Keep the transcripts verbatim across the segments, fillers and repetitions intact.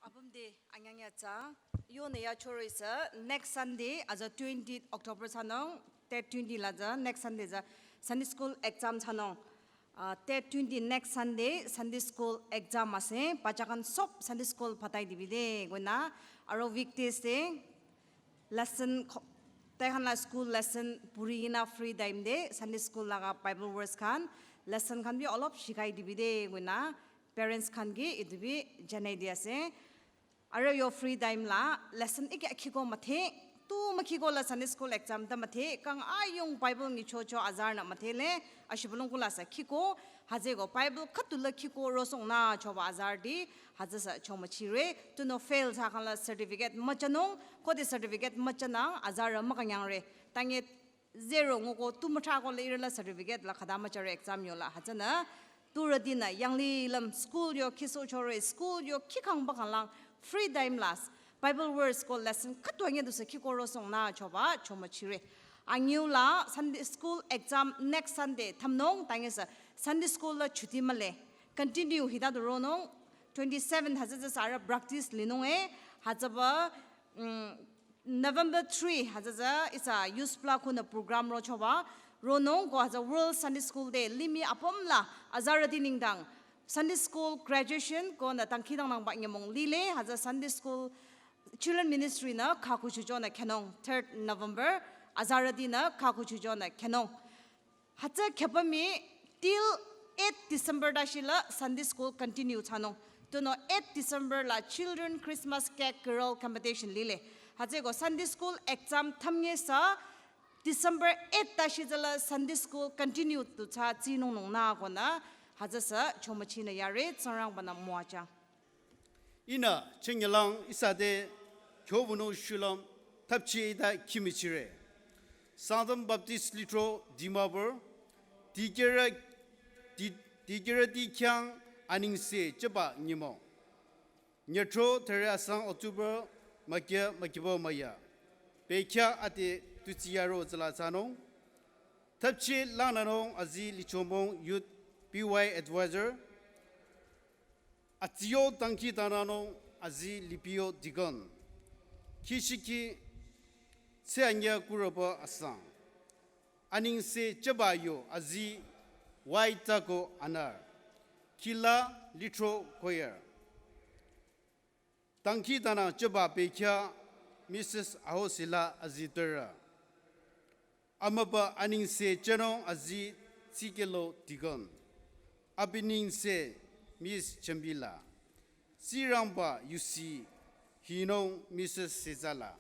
Apüm te anyangya tsü, yonü ya choroi sü, next Sunday, aza twenty October thsanung, date twenty la tsü, next Sunday tsü, Sunday school exam thsanung. Ah, date twenty next Sunday, Sunday school exam ase, bacha khan sob Sunday school patai dibi de, koina, aro weekdays te, lesson kho-, tai khan la school lesson puri kena free time te Sunday school laga Bible verse khan, lesson khan bi olop shikai dibi de koina parents khan ke etu bi janai di ase. Aro yo free time la lesson ike khiko mathe, tu makhiko la Sunday school exam ta mathe, kang ayung Bible ngi cho cho azar na mathe le, ashibulung kula sa khiko, haze ko Bible khatu la khiko rosong na choba azar di, haze sa chomachire, tu no fail sa khan la certificate machanung, khode certificate machanang, azar makanyang re. Tange zero ngoko tu mathra ko le irala certificate la khada machare exam yo la, haze na, tu radi na, yangli lam school yo khiso chore, school yo khikhangba khalang, free time las, Bible verse ko lesson khatu ange du sa khiko rosong na choba, chomachire. Angiu la Sunday school exam next Sunday, thamnung, tange sa Sunday school la chuti male. Continue hita du ronung, twenty-seven hazaza sara practice linung e, hazaba, mm, November three, hazaza isa youth pla kuna program ro choba, ronung ko haza World Sunday School Day, limi apom la, azarati ningdang, Sunday School graduation ko na tangki dang nang ba nyamong lile, haza Sunday School Children Ministry na kaku chujo na kenong, third November, azarati na kaku chujo na kenong. Haza khepami till eight December da shila Sunday school continue thsanung. Tuno eight December la children Christmas cake carol competition lile. Haza ko Sunday school exam thamnge sa December eight da shi zala Sunday school continue tu cha tsinung nung na ko na haza sa chomachina yare Tsingrangba na muacha. Ina chenyalang isa te kyobunung shulom thapchi ita kimichire. Sangtam Baptist Litro Dimapur, dikera, di, dikera di kyang aningse cheba nyimo. Nyatro tere asang October makya makibo maya. Pekya ate tutsiyaro zala tsanung. Thapchi langnanung azi lichomong youth P Y advisor. Atsiyo tangki tananung azi lipiyo deacon. Kishiki tse anya kuroba asang. Aningse cheba yo azi waitako anar. Kila litro koyer. Tangki tanang cheba pekya Missus Ahosila azi tera. Amaba aningse chenong azi tsikelo deacon. Abiningse Miss Chambila. Tsirangba yusi hinong Missus Sezala.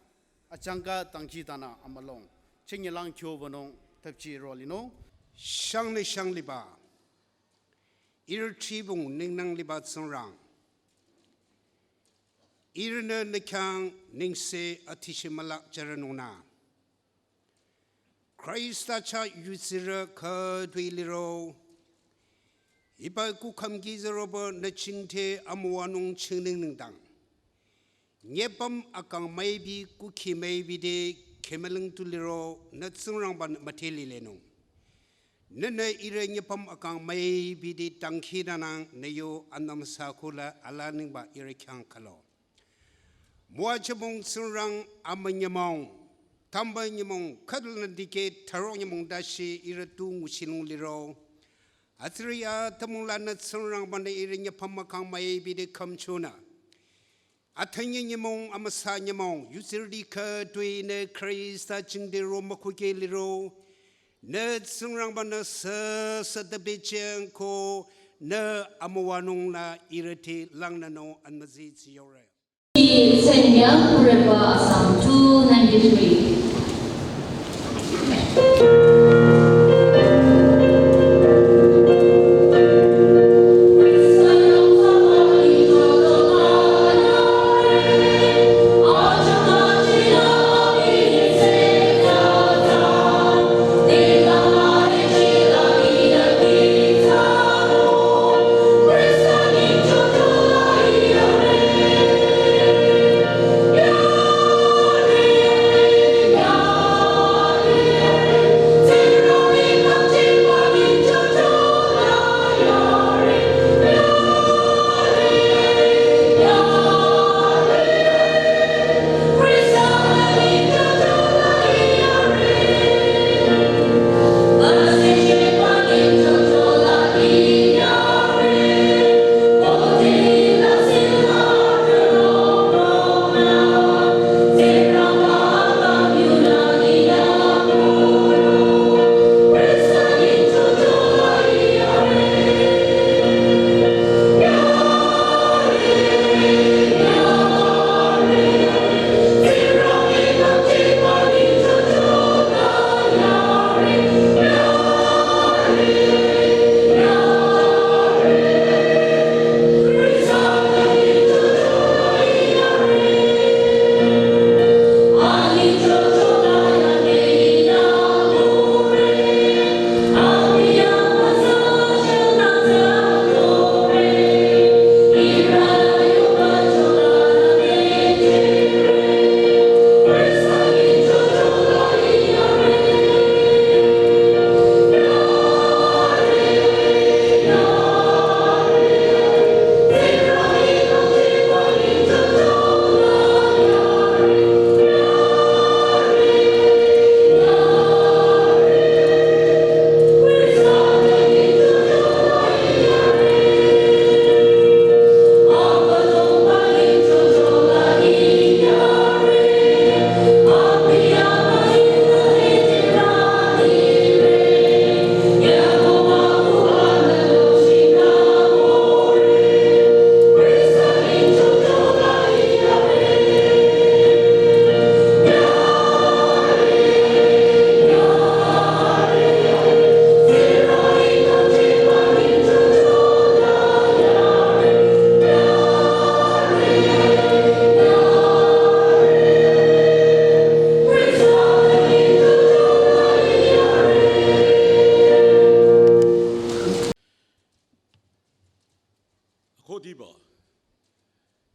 Achangka tangki tana amalong. Chenyalang kyo banong thapchi rolinong. Shang ne shang liba. Ir tribung ningnang liba Tsingrang. Ir ne nekyang ningse atishi malak charanungna. Khrista cha yutsirü khütoi liro. Hiba kukham ki zeroba nü chingthe amüwanung chingning nengdang. Nyepüm akang maibi kukhi maibi de khemeleng tu liro nü Tsingrangba mütheli lenung. Nünü ire nyepüm akang maibi de tangkhi danang nü yo anam sakula ala ningba ire khyang khalo. Müwachümong Tsingrang amünyümong, tamba nyümong, khüdulnü dikeh tharok nyümong dashi ire tu nguchinung liro. Atsiri atümung lanü Tsingrangba nü ire nyepüm akang maibi de khümchunü. Athanye nyümong amüsa nyümong, yutsirü di khütoi nü Khrista chingde ro mükhuke liro. Nü Tsingrangba nü sü sü debecheng ko nü amüwanung nü ireti langnanung anmazi tsiyore. Tsenya Kureba Asang two ninety-three.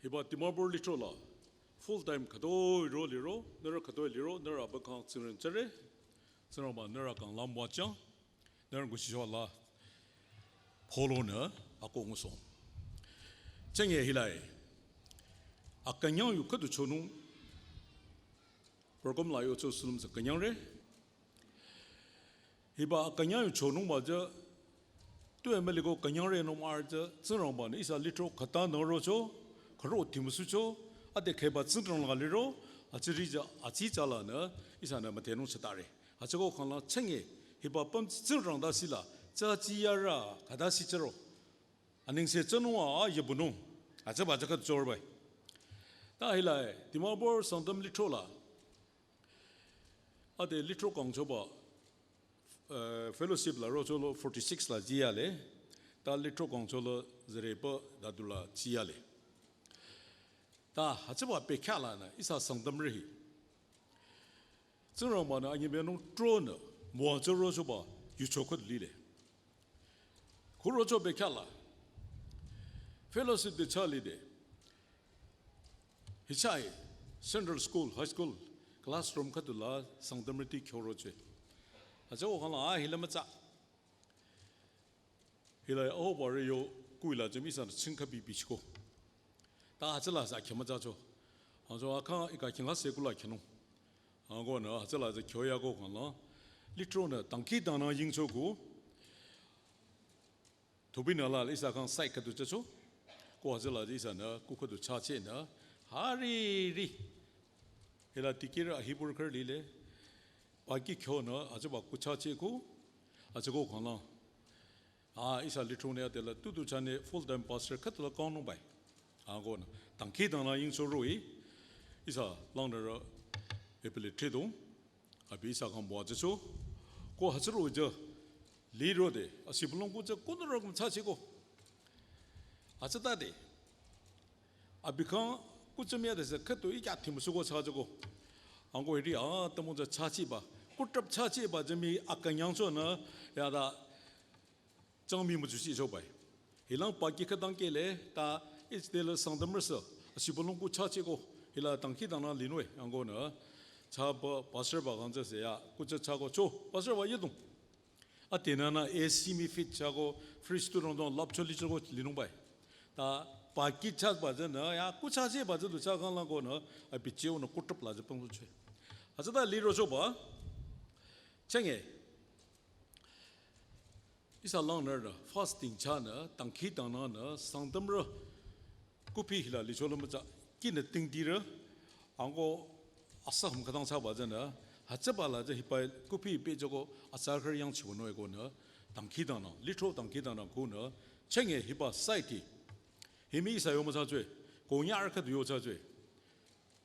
Hiba Dimapur lithro la full time khütoi ro liro, nührü khütoi liro, nührü abükhang tsingren tsere, Tsingrangba nührü kanglang müwajüng, nührü nguchicho la polo nü ako ngusohng. Chenge hilai, akünyang yu khüdu chonung, program la yocho sülüm tsü künyang re, Hiba akünyang yu chonungba tsü, tu M L A ko künyang re nung mah tsü, Tsingrangba nü ihsa lithro khüta nü rocho, khüro timüsucho, ade kheba Tsingrang la liro, atsiri tsü, atsi tsü la nü, ihsa nü mütenung chetare. Hütsüko khangla chenge, hiba püm Tsingrang da sila, tsü tsiyara, khüta si tsero. Anengse tsünung a, a yebunung, atsüba tsü khüdu chorbai. Ta hilai, Dimapur Sangtam lithro la, ade lithro kangchoba, eh, fellowship la rocho lo forty-six la jiyale, ta lithro kangcho lo zereba dadu la jiyale. Ta hütsüba pekha la nü, ihsa Sangtam re hi. Tsingrangba nü anyi menung tro nü, müwajü rochoba, yucho khüdu lile. Khu rocho pekha la, fellowship de chali de, Hichai, Central School, High School, classroom khüdu la Sangtam riti khyoro che. Acha o khala a hila mütsa. Hila o bare yo kuila jemi san chingkha bi bichko. Ta acha la sa khyama cha cho. Ajo akha ika khinga sekula khyano. Ango na acha la ja khyoya ko khala. Lithro na tangki dana yingcho ku. Thubinü la ihsa kang sai khüdu chacho. Ko hütsüla ihsa nü ku khüdu chache nü. Hariri. Hila tikir ahibur kar lile. Paki khyo nü hütsüba ku chache ku. Hütsüko khangla. A ihsa lithro nü adela tutu chane full time pastor khüdu la kangnung bai. Ango nü. Tangki dana yingcho roi. Ihsa lang nü ra epile tredong. Abi ihsa kang müwajücho. Ko hütsüro ja liro de, asibülung ko ja kunü rokum chache ko. Hütsüta de. Abi kang kuchamiya de se khüdu ikya timüsuko chache ko. Ango hiri a tamo ja chache ba. Kutrap chache ba jemi akünyang cho nü yada Changmi mütsusi chobai. Hilang paki khütang kele ta itsdela Sangtam rasa. Asibülung ku chache ko. Hila tangki dana linwe ango nü. Chaba pastor ba kang se ya. Ku cha cha ko cho. Pastor ba yedung. Atena na A C mi fit cha ko. Fridge tu rong dong lap cho li cho ko linung bai. Ta paki cha ba je nü ya. Ku chache ba je du cha kang lang ko nü. Abi cheo nü kutrap la je pang che. Hütsüta liro choba. Chenge. Ihsa lang nü fasting cha nü, tangki dana nü, Sangtam rü, kupi hila licho lümba cha, kinü tingdi rü, ango asa hum khütang cha ba ja nü, hütsüba la ja hiba kupi pe joko asa khar yang chibo no eko nü, tangki dana, lithro tangki dana ku nü, chenge hiba saiti. Himi ihsa yo müsa chwe, ko nyar khüdu yo cha chwe.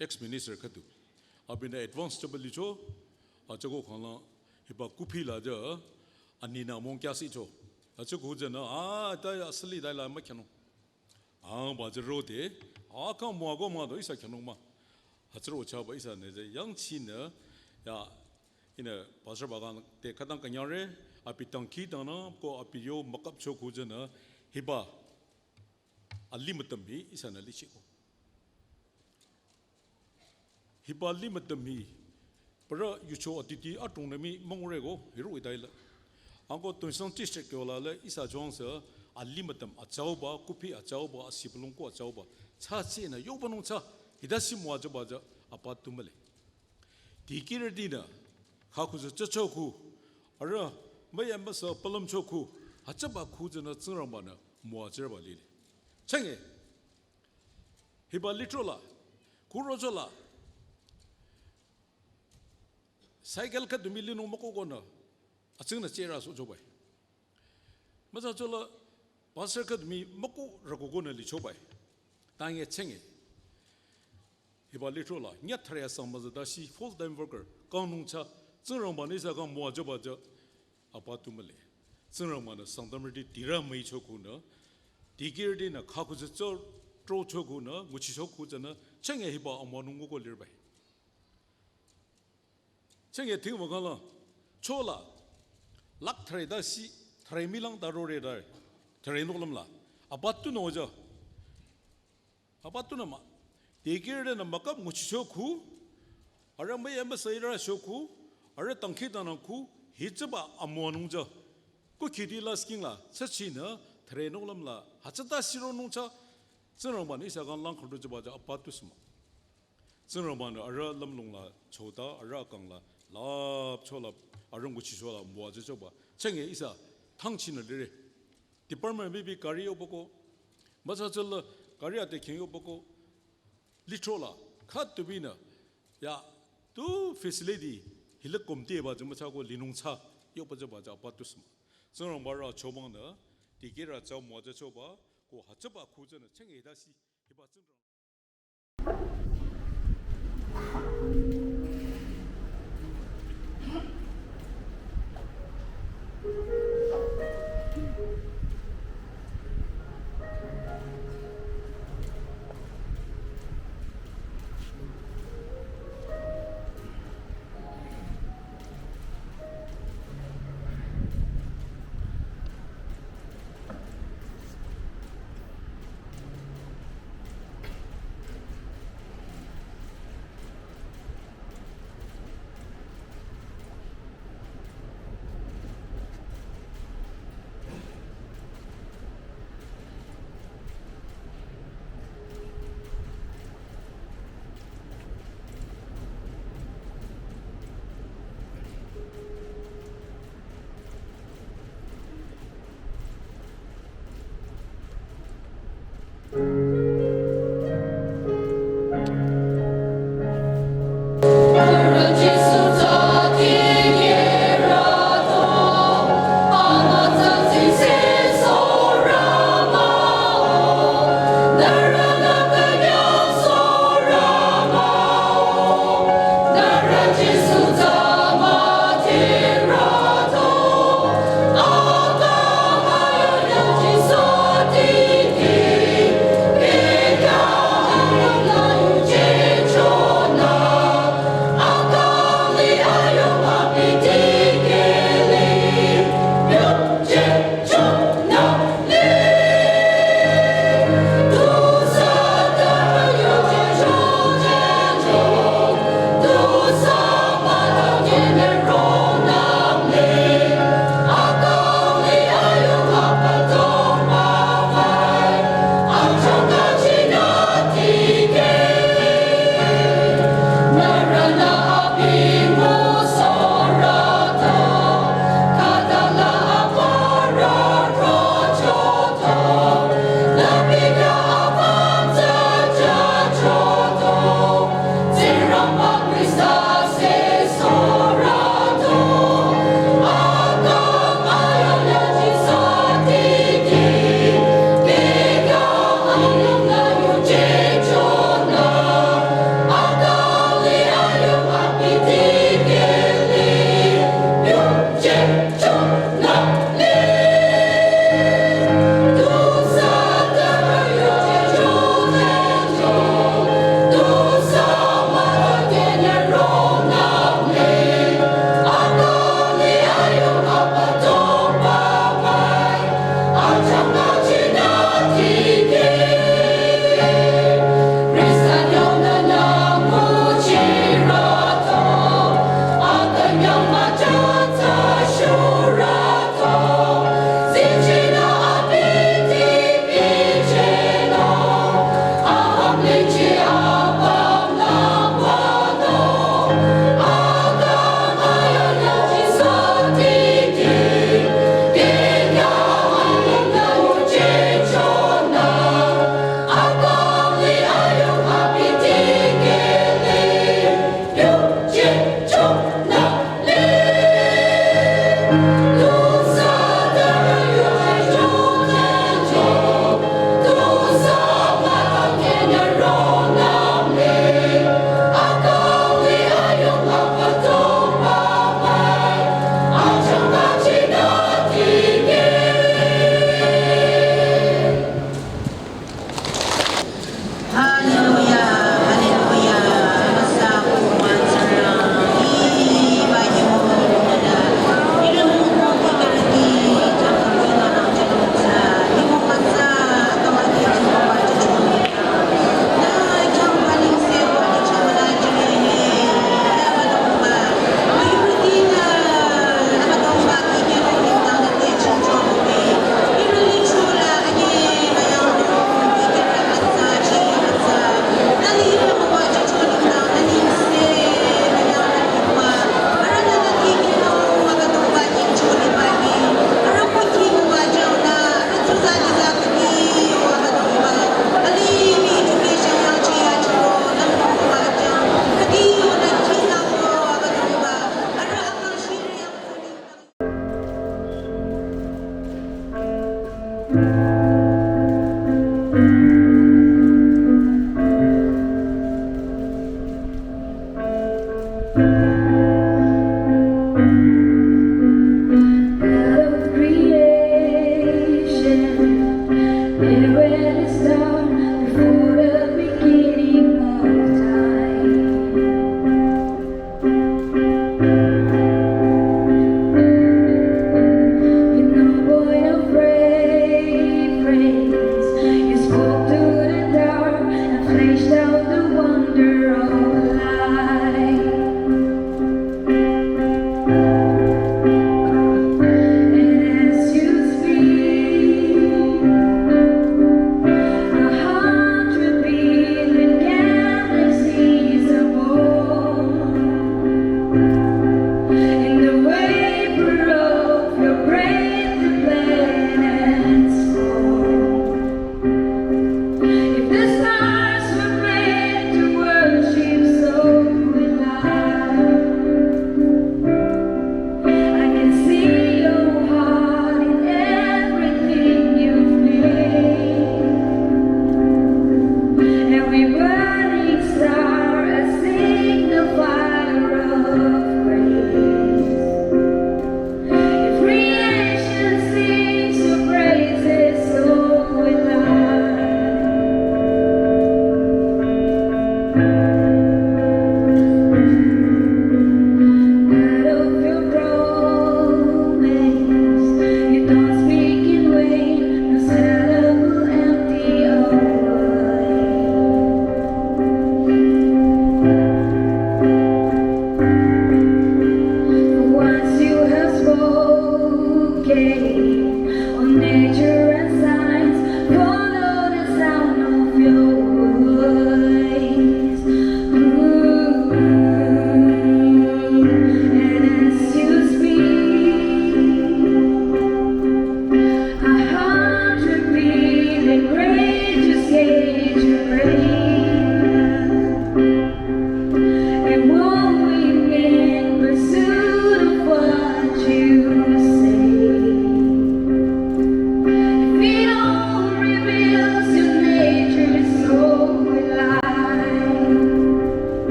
Ex-minister khüdu. Abinü advance chaba licho, acha ko khangla hiba kupi la ja, ani nü mong kya si cho. Acha ko ja nü, a, ta asli ta la ma khyano. A, ba ja ro de, a, kang mo ko ma do ihsa khyano ma. Acha ro cha ba ihsa nü ja, yang chi nü, ya, ihnü pastor ba kang te khütang künyang re, abi tangki dana, ko abi yo makap cho ko ja nü, hiba, alimütüm hi ihsa nü lichiko. Hiba alimütüm hi, para yucho atiti atong nü mi mongre ko, hiru itaila. Ango Tuensang district kyo la le ihsa jong se alimütüm achauba, kupi achauba, asibülung ko achauba. Cha chi nü yoba nung cha, hita si müwajüba ja, apa tumale. Tikir dinü, kha khu ze cha cho khu, ara, maya masa palüm cho khu, hütsüba khu ze nü Tsingrangba nü, müwajüba lile. Chenge, hiba lithro la, ku rocho la, cycle khüdu mi linung mako ko nü, atsing nü chera so chobai. Müsa chola, pastor khüdu mi mako rako ko nü lichobai. Tange chenge. Hiba lithro la, nya thare asang müza da shi full time worker, kang nung cha, Tsingrangba nü ihsa kang müwajüba ja, apa tumale. Tsingrangba nü Sangtam riti tira mei cho ku nü, tikir dinü kha khu ze cho, tro cho ku nü, nguchi cho ku ja nü, chenge hiba amwa nung ko lirbai. Chenge ting wa kala, cho la, lak thare da shi, thare mi lang da ro re da, thare nok lam la, apa tu no ja. Apa tunü mah. Dikehrünü mükap nguchicho khu, arüh müyamüsa irü cho khu, arüh dangkhidangnang khu, hütsüba amüwanung tsü. Ko khiti la sking la, tsü chinü, threnung lüm la, hütsüta sironung tsü, Tsingrangbanü ihsa kang lang khüdu tsüba tsü apa tusü mah. Tsingrangbanü arüh lümlong la chota, arüh akang la, lap cho la, arüh nguchicho la, müwa tsü choba. Chenge ihsa, thangchinü lire. Department bibi gari yoboko, müsa tsü la, gari ate keng yoboko, litro la, khat tubinü, ya, tu facility, hila komte ba tsü müsa ko linung tsü, yoba tsüba tsü apa tusü mah. Tsingrangba rü chobangnü, dikehrü tsü müwa tsü choba, ko hütsüba khu tsünü, chenge dasi, hiba Tsingrang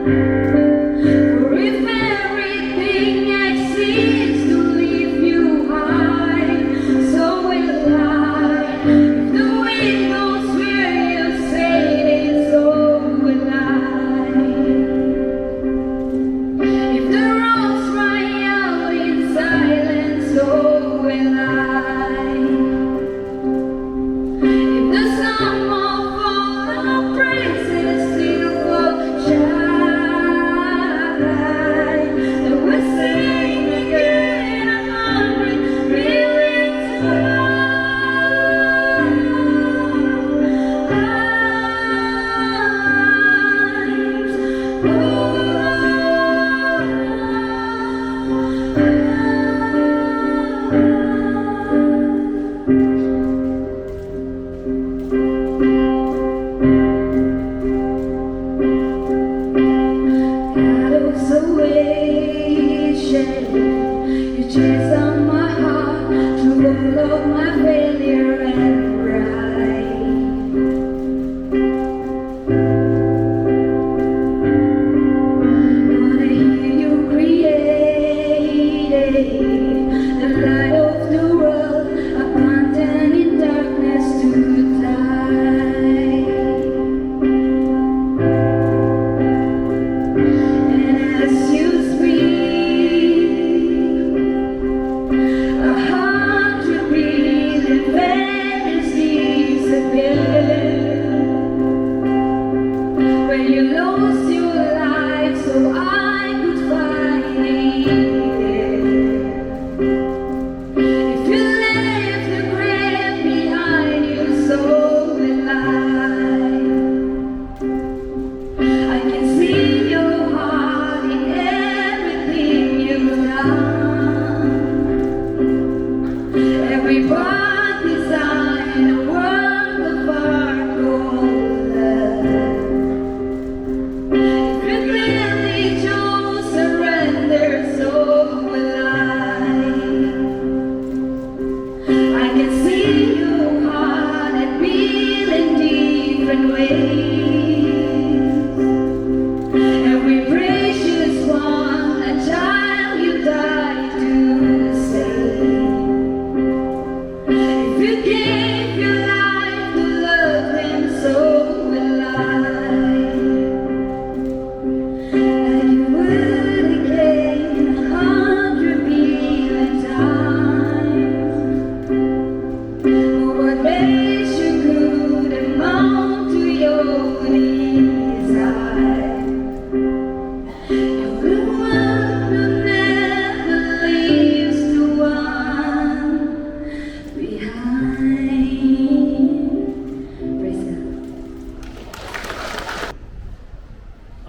For if everything I seek to lift you high, so will I. If the wind goes where you say it, so will I. If the rocks cry out in silence, so will I. If the sum of all our praises still fall shy, then we'll sing again a hundred million times. Out of salvation, you chase on my heart through all of my failure and pride. But I hear you created the light of the world, abandoned in darkness to die. And as you speak, a hundred billion fairies disappear. When you lost your life so I could find it. If you left the grave behind you, so will I. I can see your heart in everything you've done. Every path designed, a work of art, gold love. If you clearly chose surrender, so will I. I can see your heart at beat in different ways. Every precious one, a child you died to save. If you gave your life to love them, so will I. And you would again a hundred billion times. But what makes you good amount to your desire? You're the one who never leaves the one behind. Praise God.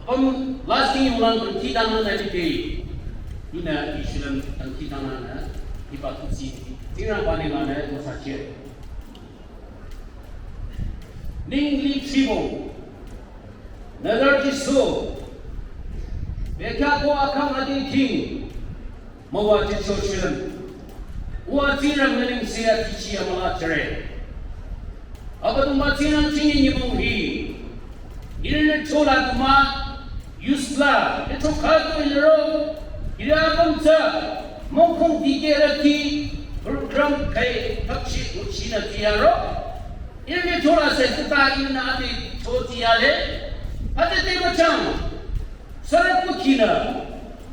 Apüm last thing lang dangkhidangnangnü lide. Ihnü ishilüm dangkhidangnangnü hiba tutsi Tsingrangba nenglanü müsache. Ningli tribong. Nührü Jisu. Bekhyah ko akhang adi king. Müwajücho shilüm. Uwa Tsingrang nü nengse atichi amüla jüre. Abüdongba Tsingrang chingi nyümong hi. Ihrünü chola duma yusla, echo khatu iliro. Ihrü apüm tsü, mongkhong dikehrüti, program kai thapshi uchina tiyaro. Ihrünü chola se tuta ihrünü adi cho tiyale. Adi te machang. Sürü kukhinü,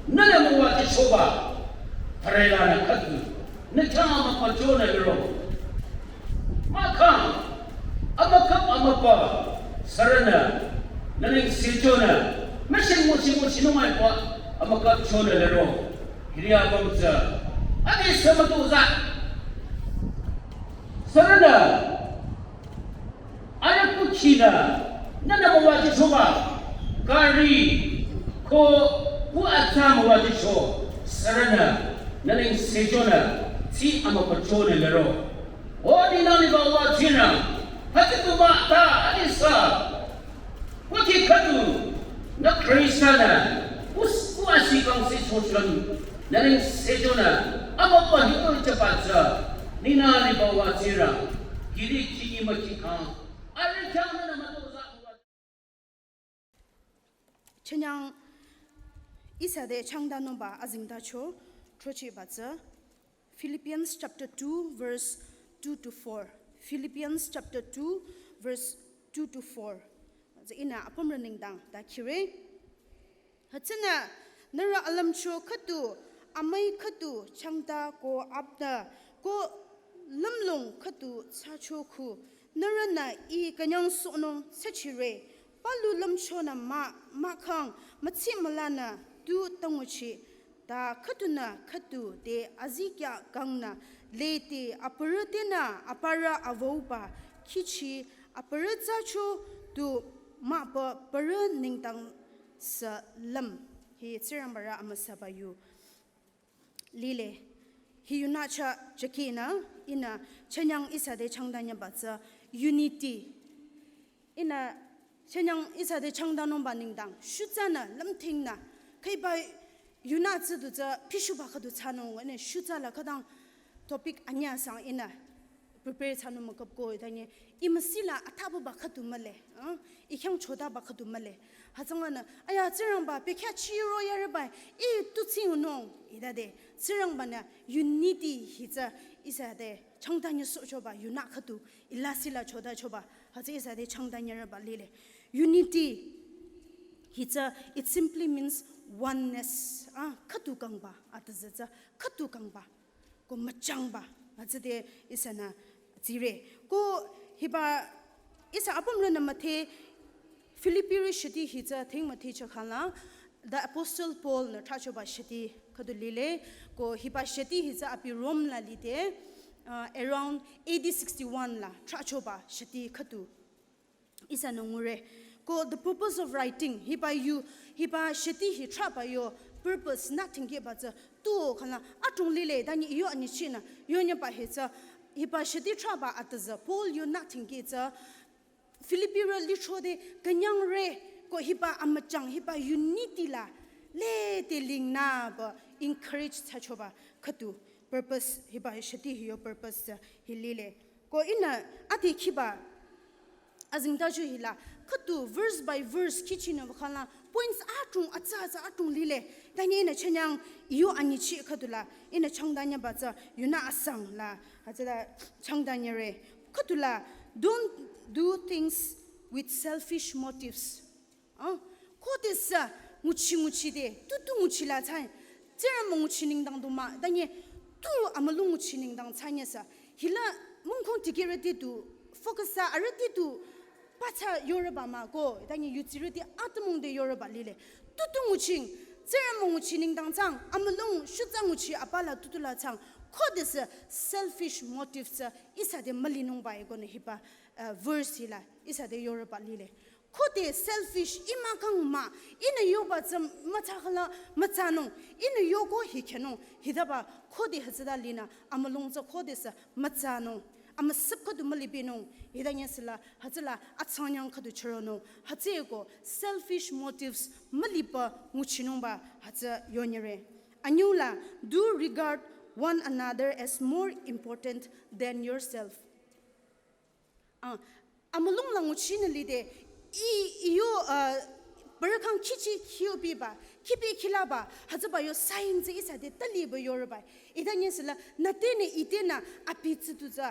nünü müwajüchoba, thürelanü khatu, nü khyang amüpachonü liro. Mahkhang, amükhap amüpa, sürünü, nü nengsechonü, mission mochi mochi nungaipa, amükhapchonü liro. Hiri apüm tsü, adi sü mütozah. Sürünü, arüh kukhinü, nünü müwajüchoba, gari, ko, ku atsa müwajücho, sürünü, nü nengsechonü, tsi amüpachonü liro. O ninü liba Uwa Tsingrang, hütsü tuba ta, adi sü, kukhi khatu, nü Khrista nü, us, u asi kang si chochang, nü nengsechonü, amüpa hito chapa tsü, ninü liba Uwa Tsingrang, hiri chingi müchi kang, arüh khyang nünü mütozah. Chanyang ihsa te changtanungba azengtacho, throchehba tsü Philippians chapter two verse two to four. Philippians chapter two verse two to four. Tsü ihnü apümrü nengdang ta khire. Hütsünü nührü alümcho khüdu, amüi khüdu, changta ko apta ko lümlong khüdu thsacho khu, nührünü ih künyangsohnung thsachire, palu lümchonü mah, mahkhang mütsi mülanü tu tanguchi, ta khüdunü khüdu te azikyah kangnü lede aparü tenü aparü avüba khichi aparü thsacho tu mahpa parü nengdang sü lüm. Hi Tsingrangbarü amüsaba yu lile. Hi yunü chah chakehnü ihnü chanyang ihsa te changtanyaba tsü unity. Ihnü chanyang ihsa te changtanungba nengdang shutsanü lümthingnü khüiba yunü tsü du tsü pishuba khüdu thsanung, ihnü shutsa la khütang topic anyüh sang ihnü prepare thsanung müküp ko, itanyi ih müsila athapüba khüdu mühle, ah, ih khyang chodaba khüdu mühle. Hütsülanü, aya, Tsingrangba, bekhyah chiro yareba, ih tu tsingunung, itade, Tsingrangbanü unity hi tsü ihsa te changtanyüsohchoba yunü khüdu, ih lasih la chodachoba, hütsü ihsa te changtanyüreba lile. Unity hi tsü, it simply means oneness, ah, khüdu kangba, atüzü tsü, khüdu kangba ko müchangba, hütsüde ihsanü tsire. Ko hiba ihsa apümrünü müdhe Philippirü shiti hi tsü thing müdhe chakhala, the Apostle Paul nü thrachoba shiti khüdu lile, ko hiba shiti hi tsü abi Rome la lide, uh, around A D sixty-one la thrachoba shiti khüdu ihsanü ngure. Ko the purpose of writing, hiba yu, hiba shiti hi thraba yo purpose nü thingkehba tsü tu khala adrong lile, tanyi ih yo anyichinü yonyüba hi tsü, hiba shiti thraba atüzü Paul yo nü thingkeh tsü Philippirü lithro te künyangre ko hiba amüchang, hiba unity la lede lingnüba encourage thsachoba khüdu purpose, hiba shiti hi yo purpose tsü hi lile. Ko ihnü ade khiba azengtacho hila khüdu verse by verse khichinü khala points adrong atsa atsa adrong lile. Tanyi ihnü chanyang ih yo anyichi khüdula ihnü changtanyaba tsü yunü asang la, hütsüla changtanyüre. Khüdula, don't do things with selfish motives. Ah, khodesü nguchi nguchi de, tutu nguchi la thsa, Tsingrangba nguchi nengdang du mah, tanyi tu amülung nguchi nengdang thsanyesü. Hila mungkhong dikehrüti du, focus thsa arüti du, pathsa yoreba mah ko, tanyi yudsirüti atümung te yoreba lile. Tutu nguching, Tsingrangba nguchi nengdang thsang, amülung shutsa nguchi apala tutu la thsang, khodesü selfish motives tsü ihsa te mülinungba ekonü hiba, uh, verse hila ihsa te yoreba lile. Khode selfish, ih mahkhang mah, ihnü yoba tsü müthsa khala müthsanung, ihnü yoko hi khenung, hitaba khode hütsüta linü, amülung tsü khodesü müthsanung, amüsüp khüdu mülipinung, hitanyesüla, hütsüla atsanyang khüdu chüronung, hütsüeko selfish motives mülipa nguchinungba hütsü yonyüre. Anyüla, do regard one another as more important than yourself. Ah, amülung la nguchinü lide, ih, ih yo, ah, bürükhang khichi khiu biba, khibi khilaba, hütsüba yo sign tsü ihsa te taliba yoreba. Hitanyesüla, nü tenü, ih tenü, abi tsü tu tsü,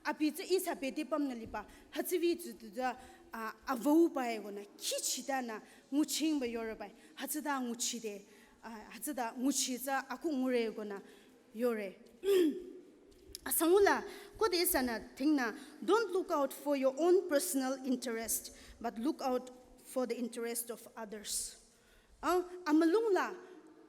abi tsü ihsa bete pümnü liba, hütsübi tsü tu tsü, ah, avüba ekonü, khichitanü, nguchingba yoreba, hütsüta nguchide, ah, hütsüta nguchi tsü aku ngure ekonü, yore. Asangula, khode ihsanü thingnü, don't look out for your own personal interest, but look out for the interest of others. Ah, amülung la,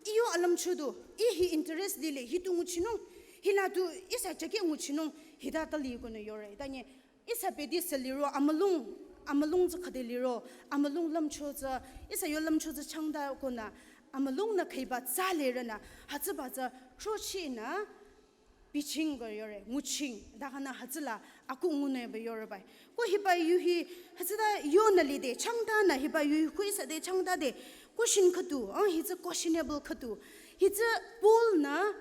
ih yo alümcho du, ih hi interest lile, hi tu nguchinung, hila tu ihsa chakeh nguchinung, hita tali konü yore. Tanyi, ihsa bete sü liro, amülung, amülung tsü khüde liro, amülung lümcho tsü, ihsa yo lümcho tsü changta konü, amülungnü khüiba tsü lerünü, hütsüba tsü throchinü, biching ko yore, nguching, dakanü hütsüla, aku ngunüba yoreba. Ko hiba yu hi, hütsüta yonü lide, changtanü hiba yu hi, khu ihsa te changta de, question khüdu, ah, hi tsü questionable khüdu. Hi tsü Paul nü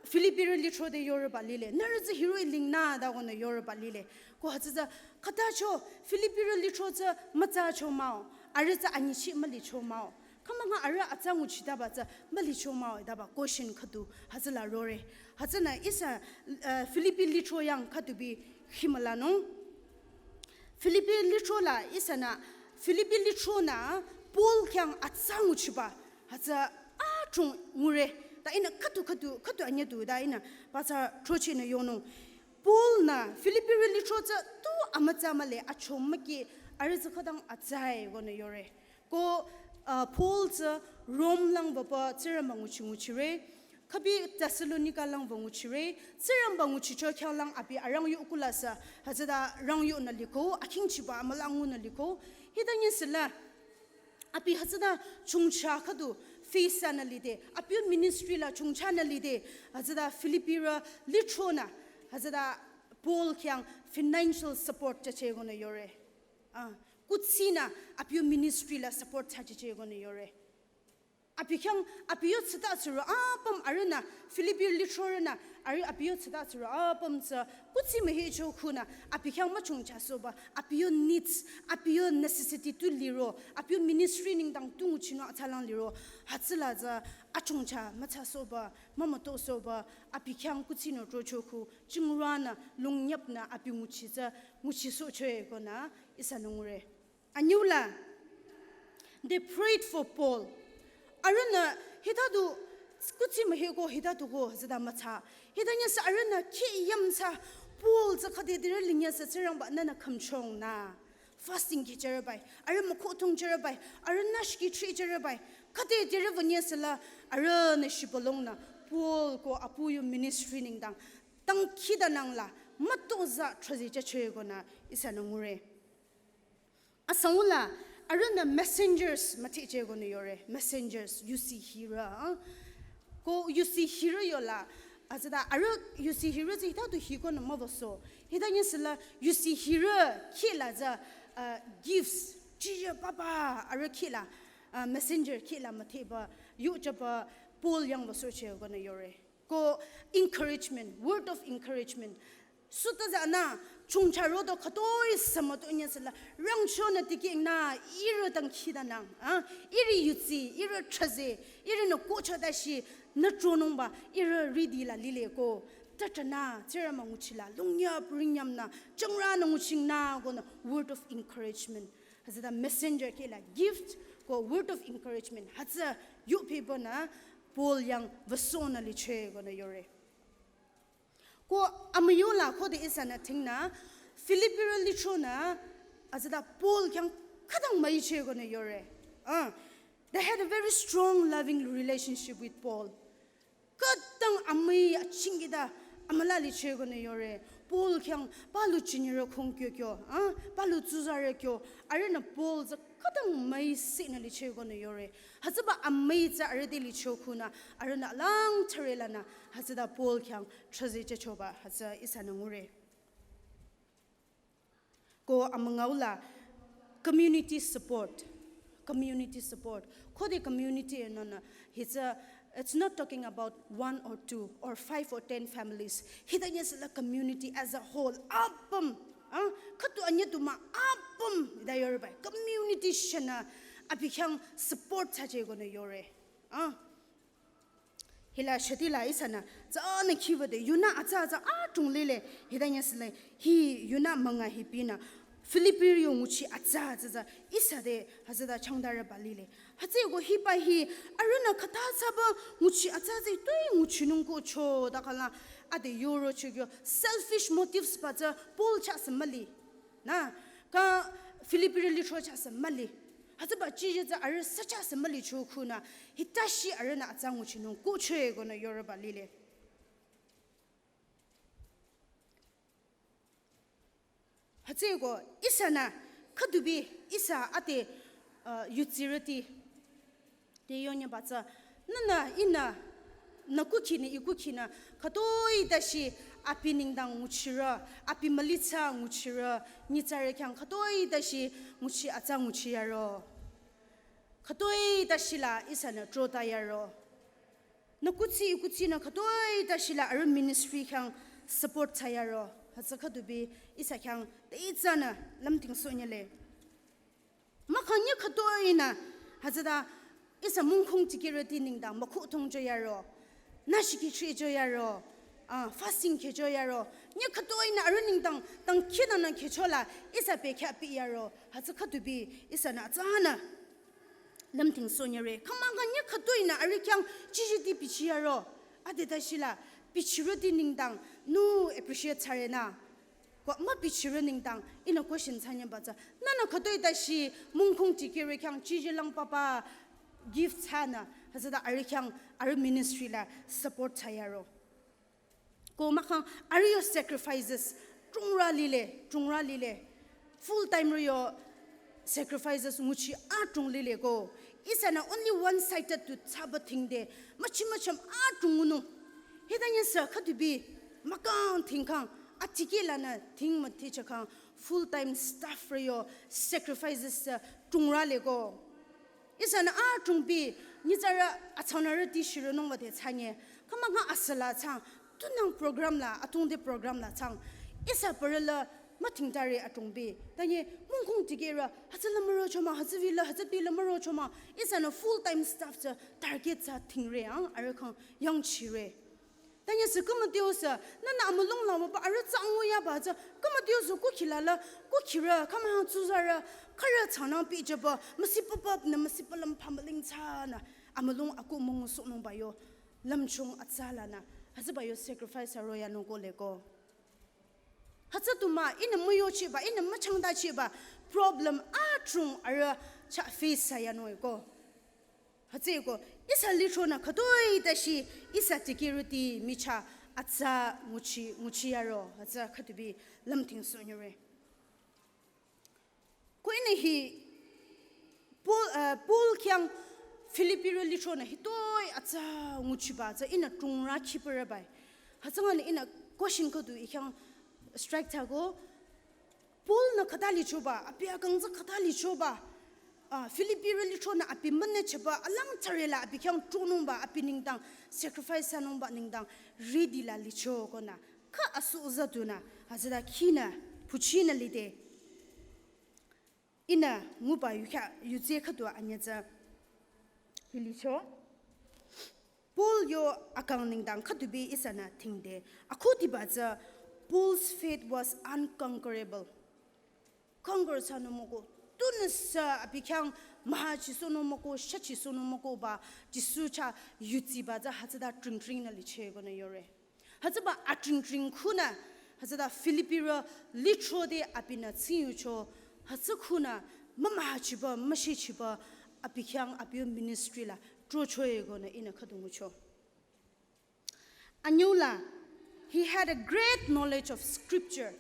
Philippirü lithro te yoreba lile, nührü tsü hiroh-i lingnü dakonü yoreba lile. Ko hütsü tsü, khatacho, Philippirü lithro tsü müthsacho mah-o, arüh tsü anyichi mülicho mah-o. arüh atsa nguchitaba tsü mülicho mah-o taba question khüdu hütsüla rore. Hütsünü ihsa, uh, Philippi lithro yang khüdu bi himülanung. Philippi lithro la ihsanü, Philippi lithro nü Paul khyang atsa nguchiba hütsü adrong ngure. Ta ihnü khüdu khüdu khüdu anyüdu ta ihnü pathsa throchehnü yonung. Paul nü Philippi lithro tsü tu amütsa mühle, acho müki, arüh tsü khütang atsa-e konü yore. Ko, uh, Paul tsü Rome lang wüpü Tsingrangba nguchi nguchire, khübi Thessalonica lang wü nguchire, Tsingrangba nguchicho khyanglang abi arangyo kulasü, hütsüta rangyo nü liko, akhingchiba amüla ngunü liko, hita nyesüla, abi hütsüta chongcha khüdu face nü lide, abi ministry la chongcha nü lide, hütsüta Philippi rü lithro nü, hütsüta Paul khyang financial support thsache konü yore. Ah, kuthsinü abi ministry la support thsache konü yore. Abi khyang abi yo tsüta tsürü apüm arühnü Philippi lithro rünü arüh abi yo tsüta tsürü apüm tsü kuthsi mühicho khunü abi khyang müchongchasohba, abi yo needs, abi yo necessity tu liro, abi yo ministry nengdang tu nguchinung atsalang liro, hütsüla tsü achongcha mütsasohba, mümütosohba, abi khyang kuthsinü throcho khu, Tsingrang nü, longnyap nü abi nguchi tsü, nguchisohcho-e konü, ihsanü ngure. Anyüla, they prayed for Paul. Arühnü hita du, kuthsi mühiko hita du ko, hütsüta mütsa. Hita nyesü arühnü khi yamsa, Paul tsü khüde dire linyasü Tsingrangba nünü khümchongnü. Fasting kihchire bai, arüh mükhu thungchire bai, arühnü shiki thrichire bai. Khüde dire wünyesüla, arühnü shibülungnü, Paul ko apu yo ministry nengdang, tangkhidanangla, mütozah thrazi thsacho-e konü, ihsanü ngure. Asangula, arühnü messengers müthehcho-e konü yore, messengers, yusi hirü, ah. Ko yusi hirü yola, hütsüta arüh yusi hirü tsü hita du hi konü müwüsoh. Hita nyesüla yusi hirü khila tsü, uh, gifts, chije papa, arüh khila, uh, messenger khila müthehba, yuchaba Paul yang wüsohcho-e konü yore. Ko encouragement, word of encouragement. Süta tsünü, chongcha rodo khütoi sü müto nyesüla, rangchonü tikingnü, ihrü tangkhidanang, ah, ihrü yutsi, ihrü thrazi, ihrünü kohcho dashi, nü tronungba, ihrü ready la lile ko, tatanü, Tsingrangba nguchila, longnyap ringyamnü, Tsingrang nü nguchingnü konü, word of encouragement. Hütsüta messenger khila gift, ko word of encouragement. Hütsü yupibanü, Paul yang wüsohnü licho-e konü yore. Ko amüyola khode ihsanü thingnü, Philippi rü lithro nü, hütsüta Paul khyang khütang müicho-e konü yore. Ah, they had a very strong, loving relationship with Paul. Khütang amüi achingkida, amüla licho-e konü yore. Paul khyang palu chinyirü khong kyokyo, ah, palu tsuzarü kyo, arühnü Paul tsü khütang müisinü licho-e konü yore. Hütsüba amüi tsü arüh te licho khunü, arühnü lang thürelanü, hütsüta Paul khyang thrazi thsachoba, hütsü ihsanü ngure. Ko amüngaula community support. Community support. Khode community nünü, it's a, it's not talking about one or two or five or ten families. Hita nyesüla community as a whole. Apüm, ah, khüdu anyüdu mah apüm hita yore bai. Community shanü abi khyang support thsacho-e konü yore. Ah. Hila shatila ihsanü, tsünü khiwüde, yunü atsa atsa adrong lile, hita nyesüle, hi yunü münga hipinü, Philippi yo nguchi atsa atsa atsa, ihsa te, hütsüta changdarüba lile. Hütsüeko hiba hi, arühnü khüta tsaba nguchi atsa atsa toi nguchinung kocho, ta khala, ade yoro chikyo, selfish motives ba tsü, Paul chah sü müli. Nü, ka Philippi rü lithro chah sü müli. Hütsüba chije tsü arüh sü chah sü mülicho khunü, hitashi arühnü atsa nguchinung kocho-e konü yoreba lile. Hütsüeko ihsanü, khüdubi ihsa ate, uh, yutsirüti, te yonyeba tsü, nünü, ihnü, nü kukhinü, i kukhinü, khütoi tashi abi nengdang nguchirü, abi mülitsa nguchirü, nyitsarü khyang khütoi tashi nguchi atsa nguchiyaro. Khütoi tashi la ihsanü trota yaro. Nü kuthsi, i kuthsinü khütoi tashi la arüh ministry khyang support thsayaro. Hütsü khüdubi ihsa khyang te itsünü lümting sonyele. Mahkhang nyi khütoinü, hütsüta Ihsa mungkhung tikehrüti nengdang mükhu thongcho yaro, nüshiki chricho yaro, ah, fasting khecho yaro, nyi khütoinü arüh nengdang tangkhidanü khechola ihsa pekya pi yaro, hütsü khütubi ihsanü atsanü lümting sonyare. Khümanga nyi khütoinü arüh khyang chijiti bichi yaro, adeta shila bichirüti nengdang nu appreciate thsare nü. Ko mübichirü nengdang ihnü question thsanyüba tsü, nünü khütoi tashi mungkhung tikehrü khyang chiji lang papa gift thsanü, hütsüta arüh khyang arüh ministry la support thsa yaro. Ko mahkhang arüh yo sacrifices chungra lile, chungra lile. Full time rü yo sacrifices nguchi achung lile ko. Ihsanü only one sided to thsaba thingde, müchi mücham achung ngunung. Hita nyisa khütubi mükang thingkhang, atikehlanü thing müthi chakhang, full time staff rü yo sacrifices, uh, chungra le ko. Ihsanü achungbi, nyitsarü atsanarüti shirünung wade thsanye. Khümanga asüla thsang, tunang program la, atungde program la thsang. Ihsa parü la müthingtare achungbi. Tanye mungkhung tikehrü, hütsüla mürochoma, hütsüvila, hütsütila mürochoma. Ihsanü full time staff tsü target tsü thingre ang, arüh khyang yangchire. Tanye sü kümüteo sü, nünü amülung la müba arüh tsü angu yaba tsü, kümüteo sü kukhila la, kukhirü, khümang tsuzarü, khürü thsanang pijaba, müsipapap nü müsipalüm phamüling thsanü, amülung aku müngu sohnungba yo, lümchung atsalanü, hütsüba yo sacrifice aro yanung ko le ko. Hütsü tu mah, ihnü müyochiba, ihnü müchangdachiba, problem achung arüh chah face thsa yanung ko. Hütsüeko, ihsa lichonü khütoi tashi, ihsa tikehrüti michah atsa nguchi, nguchi yaro, hütsü khütubi lümting sonyare. Ko ihnü hi Paul, uh, Paul khyang Philippirü lichonü hitoi atsa nguchiba tsü ihnü chungra khiparü bai. Hütsüngani ihnü question khüdu ih khyang strike thsako, Paul-nü khüta lichoba, abi akang tsü khüta lichoba, ah, Philippirü lichonü abi münüchaba, alang thsarela abi khyang chonungba, abi nengdang sacrifice thsanungba nengdang ready la licho konü, kha asu uzatunü, hütsüta khinü, phuchinü lide. Ihnü nguba yukha, yutse khüdu anyütsü hi licho. Paul yo akang nengdang khütubi ihsanü thingde. Akhudiba tsü, Paul's faith was unconquerable. Conquer thsanung müko. Tunüsü abi khyang mühachisohnung müko, shachisohnung mükoba, Jisu chah yudsiba tsü hütsüta tringtringnü licho konü yore. Hütsüba atringtring khunü, hütsüta Philippirü lichode abinü tsing yucho, hütsü khunü mümühachiba, müshichiba, abi khyang abi yo ministry la trochoe konü ihnü khüdu ngucho. Anyüla, he had a great knowledge of scripture.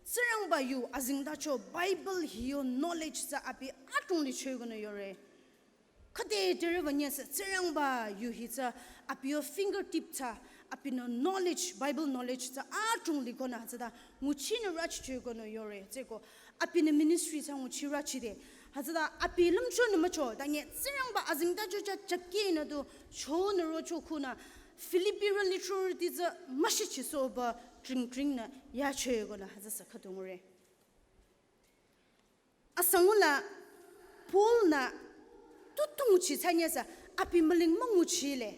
Tsingrangba yu azengtacho Bible hi yo knowledge tsü abi achung licho konü yore. Khüde terü wünyesü Tsingrangba yu hi tsü abi yo fingertip tsü, abinü knowledge, Bible knowledge tsü achung likonü hütsüta nguchinü rüchicho konü yore. Tsüko abinü ministry tsü nguchi rüchide. Hütsüta abi lümchonü mücho, tanye Tsingrangba azengtacho chah chapkinü tu chonü rocho khunü Philippirü lichorüti tsü müshichisohba tringtringnü yacho konü hütsüsü khüdu ngure. Asangula Paul-nü tutu nguchi thsanyesü abi müling münguchile.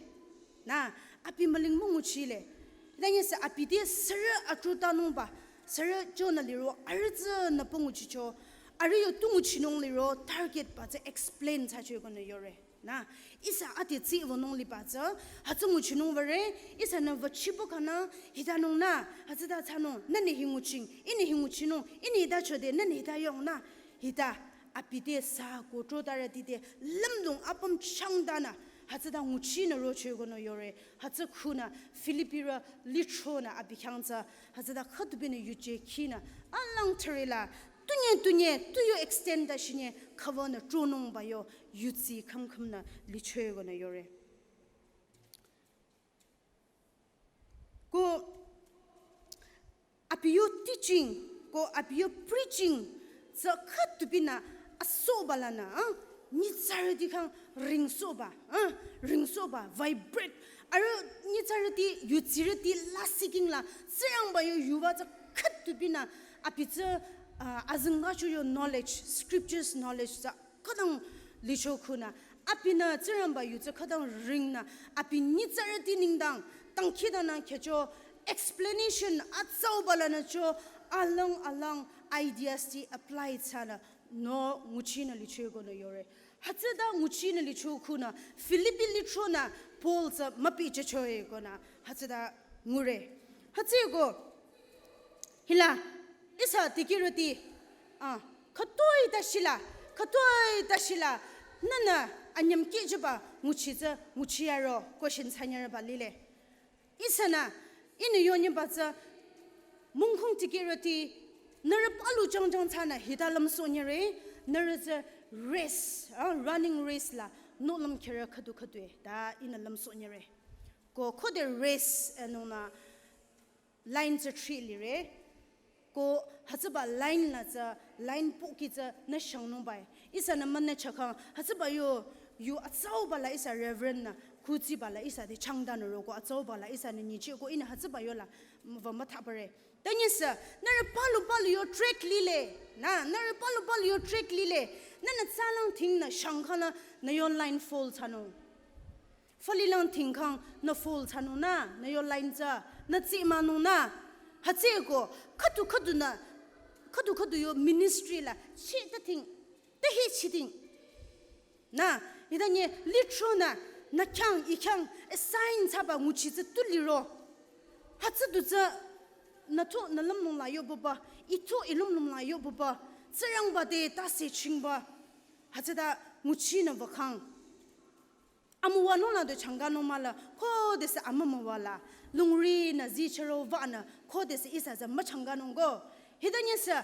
Nü, abi müling münguchile. Tanyesü abi te sürü atrutanungba, sürü chonü liro, arüh tsünü pünguchicho, arüh yo tu nguchinung liro, target ba tsü explain thsacho konü yore. Nü, ihsa ade tsü wünung liba tsü, hütsü nguchinung würe, ihsanü wüchibo kanü, hitanung nü, hütsüta thsanung, nünü hi nguching, ihnü hi nguchinung, ihnü hita chode, nünü hita yongnü, hita, abi te sü ko trotarüti te, lümlong apüm changdanü, hütsüta nguchinü rocho konü yore, hütsü khunü, Philippirü lichonü abi khyang tsü, hütsüta khütubinü yuje khinü, alang thürela, tunye tunye, to your extent da shinye, khüwanü tronungba yo, yudsi khümkhümnü licho konü yore. Ko abi yo teaching, ko abi yo preaching, tsü khütubinü asohba lanü, ah, nyitsarüti khyang ringsohba, ah, ringsohba, vibrate. Arüh nyitsarüti, yudsirüti lasih king la, Tsingrangba yo yuva tsü khütubinü, abi tsü, ah, azengtacho yo knowledge, scriptures knowledge tsü khütang licho khunü, Abinü Tsingrangba yu tsü khütang ringnü, abi nyitsarüti nengdang, tangkhidanü khecho, explanation atsauba lanü cho, alang alang ideas ti apply thsanü, no nguchinü licho konü yore. Hütsüta nguchinü licho khunü, Philippi litronü, Paul tsü müpi chechoe konü, hütsüta ngure. Hütsüeko, hila, ihsa dikehrüti, ah, khütoi ta shila, khütoi ta shila, nünü anyüm kihjüba nguchi tsü, nguchi yaro, question thsanyarüba lile. Ihsanü, ihnü yonyüba tsü, mungkhung dikehrüti, nührü palu jangjang thsanü, hita lümsohnyüre, nührü tsü race, ah, running race la, nohlüm kherü khüdu khüdue, ta ihnü lümsohnyüre. Ko khode race, eh, nungnü, line tsü three lire. Ko hütsüba line la tsü, line pohki tsü nü shangnungbai. Ihsanü münü chakhang, hütsüba yo, yu atsauba la ihsa reverend nü, kutsiba la ihsa de changdanü ro ko atsauba la ihsanü nyichiko ihnü hütsüba yo la, va müthapare. Tanyisü, nührü palu palu yo track lile. Na, nührü palu palu yo track lile. Nünü tsalang thingnü shangkhanü, nü yo line fall thsanung. Falilang thingkhang nü fall thsanung nü, nü yo line tsü, nü tsi manung nü. Hütsüeko, khüdu khüdunü, khüdu khüdu yo ministry la, chi ta thing, ta hi chi thing. Nü, ita nye litronü, nü khyang, i khyang, assign thsaba nguchi tsü tu liro. Hütsü du tsü, nü tu, nü lümlong la yo baba, i tu, i lümlong la yo baba, Tsingrangba te ta se chingba. Hütsüta nguchinü vakhang. Amüwa nung la du changkanung mah la, khodesü amümüwa la, lungri nü zi chüro va nü, khodesü ihsa tsü müchangkanung ko. Hitanyisü,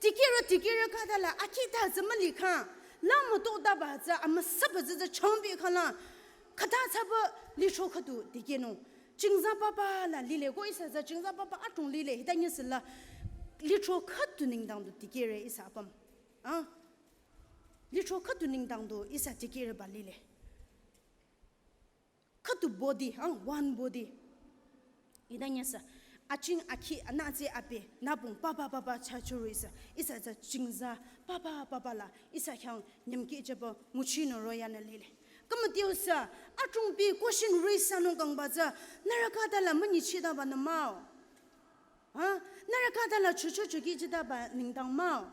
dikehrü dikehrü khüta la, akhi ta tsü mülikhang, la mütotaba tsü, amüsaba tsü tsü changbi khala, khüta thsaba litro khüdu dikehnung. Chingza papa la lile ko ihsa tsü chingza papa adrong lile, hitanyisü la, litro khüdu nengdang du dikehre ihsa apüm. Ah? Litro khüdu nengdang du ihsa dikehreba lile. Khüdu body, ah, one body. Hitanyisü, aching akhi anatse ape, nübong papa papa chachurü ihsa, ihsa tsü chingza papa papa la, ihsa khyang nyümki chaba nguchinü royanü lile. Kümütiusü, adrongpi question raise thsanung kangba tsü, nührü khüta la münyichidaba nü mah-o. Ha? Nührü khüta la chuchu chuki chidaba nengdang mah-o.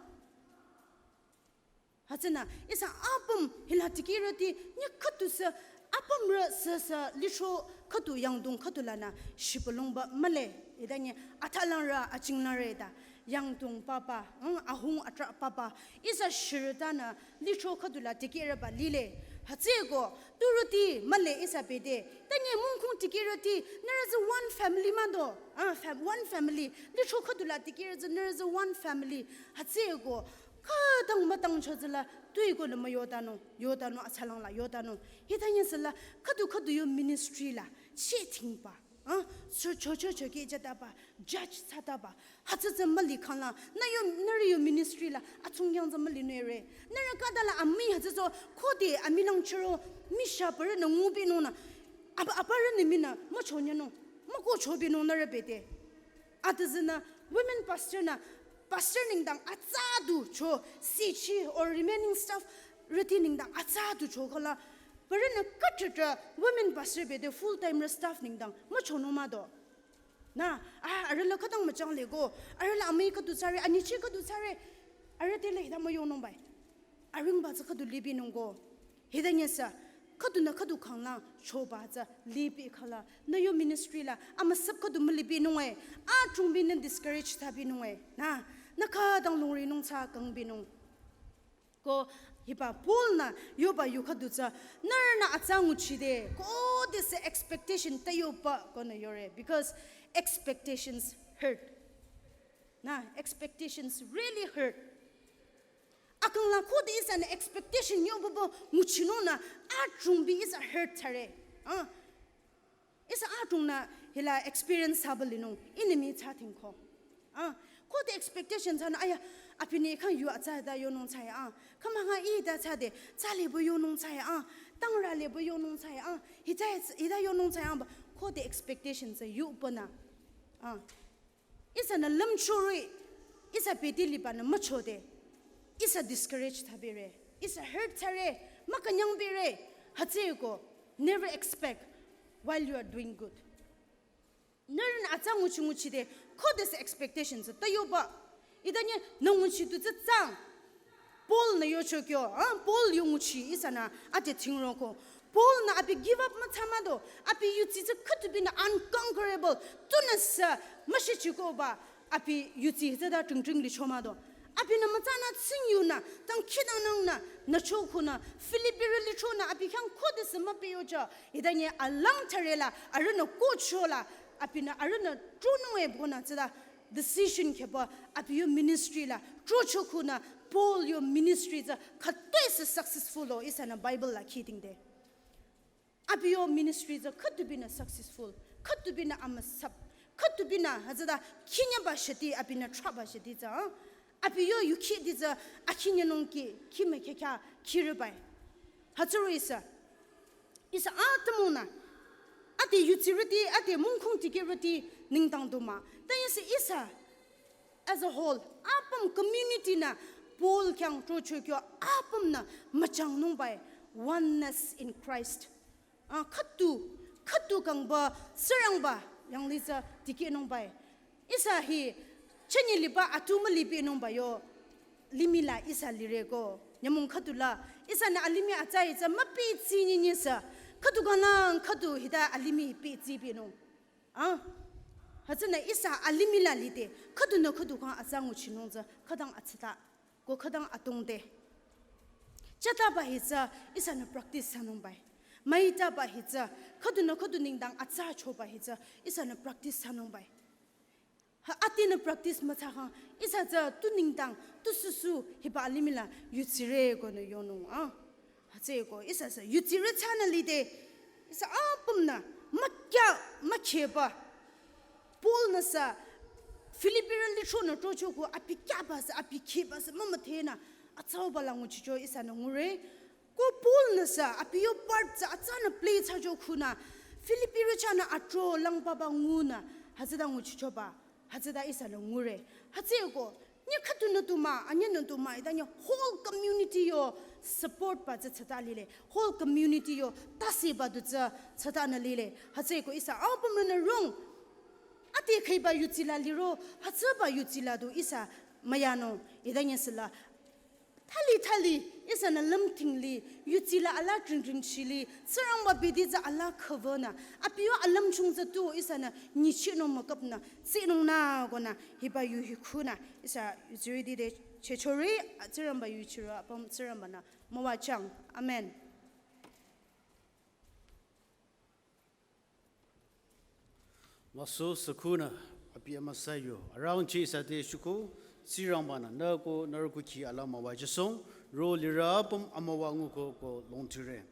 Hütsünü, ihsa apüm hila dikehrüti, nyi khüdusü, apümrü sü sü, litro khüdu yangdong khüdu lanü, shibülungba mühle, ita nyi athalangrü, achinglangrü ta, yangdong papa, hmm, ahung atra papa, ihsa shirütanü, litro khüdu la dikehreba lile, hütsüeko, turüti mühle ihsa bete, ta nyi mungkhung dikehrüti, nührü tsü one family mah do, ah, fam-, one family, litro khüdu la dikehrü tsü, nührü tsü one family, hütsüeko, khütang mütang cho tsüla, tuikonü müyotanung, yotanung, atsalang la, yotanung. Hitanyisü la, khüdu khüdu yo ministry la, chi thingba, ah, cho, cho, cho, cho, ki jataba, judge thsataba, hütsü tsü mülikhang la, nü yo, nührü yo ministry la, atsungkyang tsü mülinüre. Nührü khüta la, amii hütsü tsü, khode, amii lang chüro, mi sha parünü ngubinung nü, ab-, aparünü minü, müchonyanung, mükochobinung nührü bete. Atüzünü women pastor nü, pastor nengdang atsa du cho, sichi or remaining staff rüti nengdang atsa du cho khala, parünü khütata women pastor bete full time rü staff nengdang müchonung mah do. Nü, ah, arüh la khütang müchang le ko, arüh la amii khüdu thsare, anyichi khüdu thsare, arüh te le hita müyonungbai. Aringba tsü khüdu libinung ko. Hitanyisü, khüdunü khüdu khanglang, choba tsü, libi khala, nü yo ministry la, amüsap khüdu mülibinung e, adrongbi nü discourage thsabinung e, nü, nü khütang lungrinung thsa kangbinung. Ko, hiba Paul nü, yoba yu khüdu tsü, nührünü atsa nguchide, khodesü expectation ta yoba, konü yore, because expectations hurt. Nü, expectations really hurt. Akang la khode ihsanü expectation yo baba nguchinung nü adrongbi ihsa hurt thsare. Ah. Ihsa adrongnü hila experience thsaba linung, enemy thsa thingko. Ah. Khode expectation thsanü, aya, abinü khang yu atsa hita yonung thsae, ah. Khama nga ita thsade, thsa leba yonung thsae, ah. Tangra leba yonung thsae, ah. Hita, hita yonung thsae, ah. Ba, khode expectation thsa yu banü. Ah. Ihsanü lümchorü, ihsa bete libanü müchode, ihsa discourage thsabire, ihsa hurt thsare, Mükünyang bire, hütsüeko, never expect while you are doing good. Nührünü atsa nguchi nguchide, khodesü expectation tsü tayoba. Idanye nü nguchi tu tsü tsang. Paul-nü yocho kyo, ah, Paul yo nguchi ihsanü ate thingroko. Paul-nü abi give up müthsamado, abi yutsi tsü khütubinü unconquerable, tunüsü müshichikoba, abi yutsi hütsüta tringtring lichomado. Abinü mütsanü tsingyunü, tang khidangnangnü, nü chokhunü, Filipirü lichonü, abi khyang khodesü müpiyocha, idanye alang tharela, arühnü kochola, abinü arühnü tronung ebonü tsüta decision kheba, abi yo ministry la, trochokhunü, Paul yo ministry tsü, khütoi sü successful o, ihsanü Bible la khidingde. Abi yo ministry tsü khütubinü successful, khütubinü amüsap, khütubinü hütsüta khinyaba shiti, abinü trahba shiti tsü, ah? Abi yo yukhidi tsü akhinyanung ki, khime khekha, khiribai. Hütsüro ihsa. Ihsa atümungnü. Ate yutsirüti, ate mungkhung dikehrüti nengdang du mah. Ta ihsa, ihsa as a whole, apüm community nü Paul khyang trocho kyo apümnü müchangnungbai, oneness in Christ. Ah, khüdu, khüdu kangba, Tsingrangba, yanglih tsü dikehnungbai. Ihsa hi, chünye liba atu mülipinungba yo, limih la ihsa lireko. Nyümong khüdula, ihsanü alimih atsa itsü müpitsi nyinyisü. Khüdu kanglang, khüdu hita alimih pitsipinung. Ah, hütsünü ihsa alimih la lide, khüdunü khüdu kang atsa nguchinung tsü, khütang atsata, ko khütang atongde. Chataba hi tsü, ihsanü practice thsanungbai. Müitaba hi tsü, khüdunü khüdu nengdang atsa choba hi tsü, ihsanü practice thsanungbai. Ha atinü practice müthsakhang, ihsa tsü tu nengdang, tu süsü, hiba alimih la yutsire konü yonung, ah. Hütsüeko, ihsa sü, yutsire thsanü lide, ihsa apümnü, mükya, mükheba. Paul-nü sü, Filipirü lichonü trochoko, abi kyaba sü, abi kheba sü, mümüdhenü, atsauba la nguchicho, ihsanü ngure. Ko Paul-nü sü, abi yo part tsü, atsanü play thsacho khunü, Filipirü chahnü atro lang papa ngunü, hütsüta nguchichoba. Hütsüta ihsanü ngure. Hütsüeko, nye khüdunü tu mah, anyenü tu mah, idanye whole community yo support ba tsü tsata lile. Whole community yo tasiba du tsü tsatanü lile. Hütsüeko ihsa apümrünü rung. Ate khüiba yutsi la liro, hütsüba yutsi la du ihsa müyanung, idanye süla. Thali thali, ihsanü lümthingli, yutsi la ala tringtring chili, Tsingrangba bidi tsü ala khüvanü, abi yo alümchung tsü tu, ihsanü nyichehnung mükapnü, tsehnung nü konü, hiba yu hi khunü, ihsa yutsirüti te chechore, Tsingrangba yuchirü, apüm Tsingrangba-nü, müwajang. Amen. Maso sükhu nü abi amüsa yu. Around chi sade shuku, Tsingrangba-nü, nü ko, nü ko ki ala müwajüsong, ro lirü apüm amüwa nguko ko longtire.